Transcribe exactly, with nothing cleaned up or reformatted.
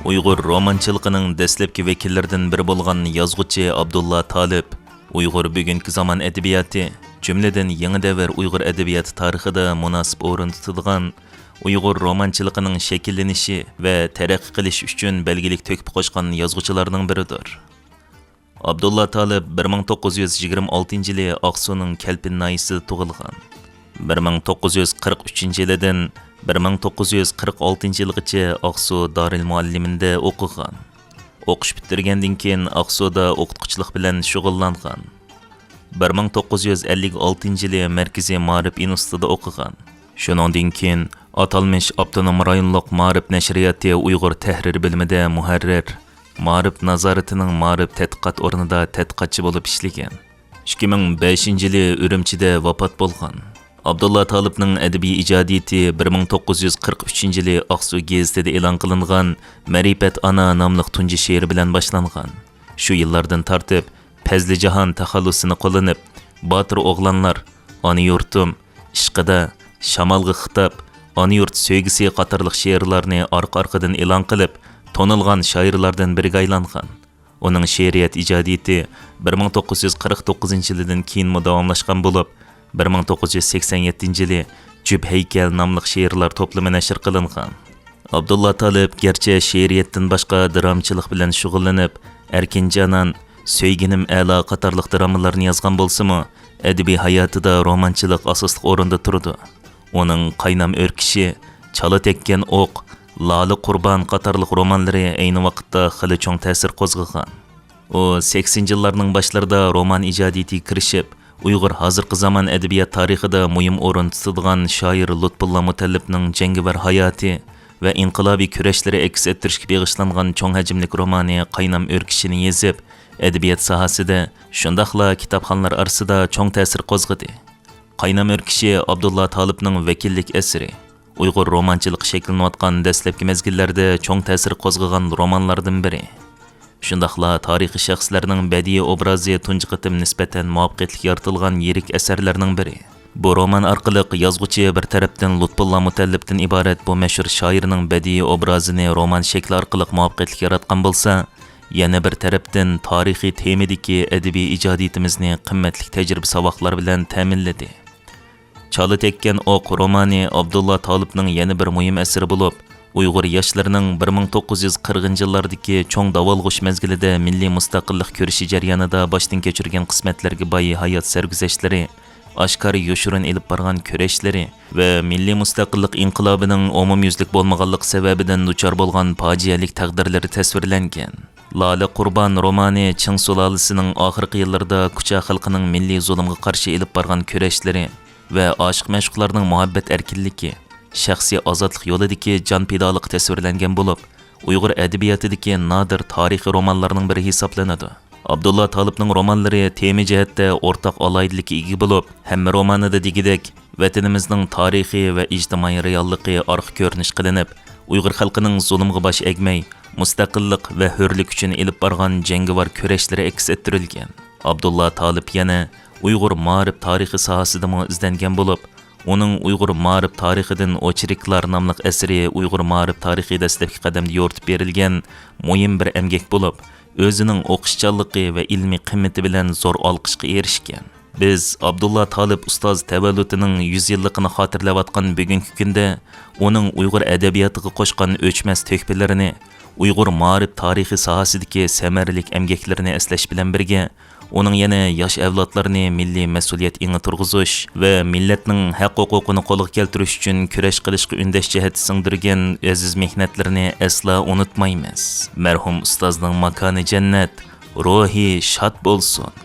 ئۇيغۇر رومانچىلىقىنىڭ دەسلەپكى ۋەكىللىرىدىن بىرى بولغان يازغۇچى ئابدۇللا تالىپ ئۇيغۇر بۈگۈنكى زامان ئەدەبىياتى، جۈملىدىن يېڭى دەۋر ئۇيغۇر ئەدەبىياتى تارىخىدا مۇناسىپ ئورۇن تۇتىدىغان، ئۇيغۇر رومانچىلىقىنىڭ شەكىللىنىشى ۋە تەرەققىي قىلىشى ئۈچۈن بەلگىلىك تۆھپە قوشقان يازغۇچىلارنىڭ بىرىدۇر. ئابدۇللا تالىپ بىر مىڭ توققۇز يۈز يىگىرمە ئالتىنچى يىلى ئاقسۇنىڭ كەلپىن ناھىيەسىدە تۇغۇلغان. بىر مىڭ توققۇز يۈز قىرىق ئۈچىنچى يىلىدىن بىر مىڭ توققۇز يۈز قىرىق ئالتىنچى يىلغىچە ئاقسۇ دارىل مۇئەللىمىنىدە ئوقۇغان. ئوقۇش پۈتتۈرگەندىن كېيىن ئاقسۇدا ئوقۇتقۇچىلىق بىلەن شۇغۇللانغان. بىر مىڭ توققۇز يۈز ئەللىك ئالتىنچى يىلى مەركىزىي مائارىپ ئىنستىتۇتىدا ئوقۇغان. شۇنىڭدىن كېيىن ئاتالمىش ئاپتونوم رايونلۇق مائارىپ نەشرىياتى ئۇيغۇر تەھرىر بۆلۈمىدە مۇھەررىر، مائارىپ نازارىتىنىڭ مائارىپ تەتقىقات ئورنىدا تەتقىقاتچى بولۇپ ئىشلىگەن. ئىككى مىڭ بەشىنچى يىلى ئۈرۈمچىدە ۋاپات بولغان. ئابدۇللا تالىپنىڭ ئەدەبىي ئىجادىيىتى بىر مىڭ توققۇز يۈز قىرىق ئۈچىنچى يىلى ئاقسۇ گېزىتىدە ئېلان قىلىنغان مەرىپەت ئانا ناملىق تۇنجى شېئىرى بىلەن باشلانغان. شۇ يىللاردىن تارتىپ پەزلىجاھان تەخەللۇسىنى قوللىنىپ، باتۇر ئوغلانلار، ئانا يۇرتۇم، ئىشقىدا، شامالغا خىتاب، ئانا يۇرت سۆيگۈسى قاتارلىق شېئىرلارنى ئارقا-ئارقىدىن ئېلان قىلىپ، تونۇلغان شائىرلاردىن بىرىگە ئايلانغان. ئۇنىڭ شېئىرىيەت ئىجادىيىتى بىر مىڭ توققۇز يۈز قىرىق توققۇزىنچى يىلىدىن كېيىنمۇ داۋاملاشقان بولۇپ، بىر مىڭ توققۇز يۈز سەكسەن يەتتىنچى يىلى جۈپ ھەيكەل ناملىق شېئىرلار توپلىمى نەشر قىلىنغان. ئابدۇللا تالىپ گەرچە شېئىرىيەتتىن باشقا دىرامىچىلىق بىلەن شۇغۇللىنىپ، ئەركىن جانان، سۆيگىنىم ئەلا قاتارلىق دىرامىلارنى يازغان بولسىمۇ، ئەدەبىي ھاياتىدا رومانچىلىق ئاساسلىق ئورۇندا تۇرىدۇ. ئۇنىڭ قاينام ئۆركىشى، چالا تەگكەن ئوق، لالە قۇربان قاتارلىق رومانلىرى ئەينى ۋاقىتتا خېلى چوڭ تەسىر قوزغىغان. ئۇ سەكسىنچى يىللارنىڭ باشلىرىدا رومان ئىجادىيىتىگە كىرىشىپ، ئۇيغۇر ھازىرقى زامان ئەدەبىيات تارىخىدا مۇھىم ئورۇن تۇتىدىغان شائىر لۇتپۇللا مۇتەللىپنىڭ جەڭگىۋار ھاياتى ۋە ئىنقىلابىي كۈرەشلىرى ئەكس ئەتتۈرۈشكە بېغىشلانغان چوڭ ھەجىملىك رومانى قاينام ئۆركىشىنى يېزىپ، ئەدەبىيات ساھەسىدە، شۇنداقلا كىتابخانلار ئارىسىدا چوڭ تەسىر قوزغىدى. قاينام ئۆركىشى ئابدۇللا تالىپنىڭ ۋەكىللىك ئەسىرى. ئۇيغۇر رومانچىلىقى شەكىللىنىۋاتقان دەسلەپكى مەزگىللەردە چوڭ تەسىر قوزغىغان رومانلاردىن بىرى. شۇنداقلا تارىخىي شەخسلەرنىڭ بەدىئىي ئوبرازى تۇنجى قېتىم نىسبەتەن مۇۋەپپەقىيەتلىك يارىتىلغان يىرىك ئەسەرلەرنىڭ بىرى. بۇ رومان ئارقىلىق يازغۇچى بىر تەرەپتىن لۇتپۇللا مۇتەللىپتىن ئىبارەت بۇ مەشھۇر شائىرنىڭ بەدىئىي ئوبرازىنى رومان شەكلى ئارقىلىق مۇۋەپپەقىيەتلىك ياراتقان بولسا، يەنە بىر تەرەپتىن تارىخىي تېمىدىكى ئەدەبىي ئىجادىيىتىمىزنى قىممەتلىك تەجرىبە ساۋاقلار بىلەن تەمىنلىدى. چالا تەگكەن ئوق رومانى ئابدۇللا تالىپنىڭ يەنە بىر مۇھىم ئەسىرى بولۇپ، ئۇيغۇر ياشلىرىنىڭ بىر مىڭ توققۇز يۈز قىرىقىنچى يىللاردىكى چوڭ داۋالغۇش مەزگىلىدە مىللىي مۇستەقىللىق كۈرىشى جەريانىدا باشتىن كەچۈرگەن قىسمەتلەرگە باي ھايات سەرگۈزەشتلىرى، ئاشكارا يوشۇرۇن ئېلىپ بارغان كۈرەشلىرى ۋە مىللىي مۇستەقىللىق ئىنقىلابىنىڭ ئومۇميۈزلۈك بولمىغانلىقى سەۋەبىدىن دۇچار بولغان پاجىئەلىك تەقدىرلىرى تەسۋىرلەنگەن. لالە قۇربان رومانى چىڭ سۇلالىسىنىڭ ئاخىرقى يىللىرىدا كۇچا خەلقىنىڭ مىللىي زۇلۇمغا قارشى ئېلىپ بارغان كۈرەشلىرى ۋە ئاشىق-مەشۇقلارنىڭ مۇھەببەت ئەركىنلىكى، شەخسىي ئازادلىق يولىدىكى جان پىدالىقى تەسۋىرلەنگەن بولۇپ، ئۇيغۇر ئەدەبىياتىدىكى نادىر تارىخىي رومانلارنىڭ بىرى ھېسابلىنىدۇ. ئابدۇللا تالىپنىڭ رومانلىرى تېما جەھەتتە ئورتاق ئالاھىدىلىككە ئىگە بولۇپ، ھەممە رومانىدا دېگۈدەك، ۋەتىنىمىزنىڭ تارىخى ۋە ئىجتىمائىي رېئاللىقى ئارقا كۆرۈنۈش قىلىنىپ، ئۇيغۇر خەلقىنىڭ زۇلۇمغا باش ئەگمەي، مۇستەقىللىق ۋە ھۆرلۈك ئۈچۈن ئېلىپ بارغان جەڭگىۋار كۈرەشلىرى ئەكس ئەتتۈرۈلگەن. ئابدۇللا تالىپ يەنە ئۇيغۇر مائارىپ تارىخى ساھەسىدىمۇ ئىزدەنگەن بولۇپ، ئۇنىڭ ئۇيغۇر مائارىپ تارىخىدىن ئوچېركلار ناملىق ئەسىرى ئۇيغۇر مائارىپ تارىخى دەسلەپكى قەدەمدە يورۇتۇپ بېرىلگەن مۇھىم بىر ئەمگەك بولۇپ، ئۆزىنىڭ ئوقۇشچانلىقى ۋە ئىلمىي قىممىتى بىلەن زور ئالقىشقا ئېرىشكەن. بىز ئابدۇللا تالىپ ئۇستاز تەۋەللۇتىنىڭ يۈز يىللىقىنى خاتىرىلەۋاتقان بۈگۈنكى كۈندە ئۇنىڭ ئۇيغۇر ئەدەبىياتىغا قوشقان ئۆچمەس تۆھپىلىرىنى، ئۇيغۇر مائارىپ تارىخى ساھەسىدىكى سەمەرىلىك ئەمگەكلىرىنى ئەسلەش بىلەن بىرگە، ئۇنىڭ يەنە ياش ئەۋلادلارنى مىللىي مەسئۇلىيەت ئېڭى تۇرغۇزۇش ۋە مىللەتنىڭ ھەق-ھوقۇقىنى قولغا كەلتۈرۈش ئۈچۈن كۈرەش قىلىشقا ئۈندەش جەھەتتە سىڭدۈرگەن ئەزىز مېھنەتلىرىنى ئەسلا ئۇنتۇمايمىز. مەرھۇم ئۇستازنىڭ ماكانى جەننەت، روھى شاد بولسۇن!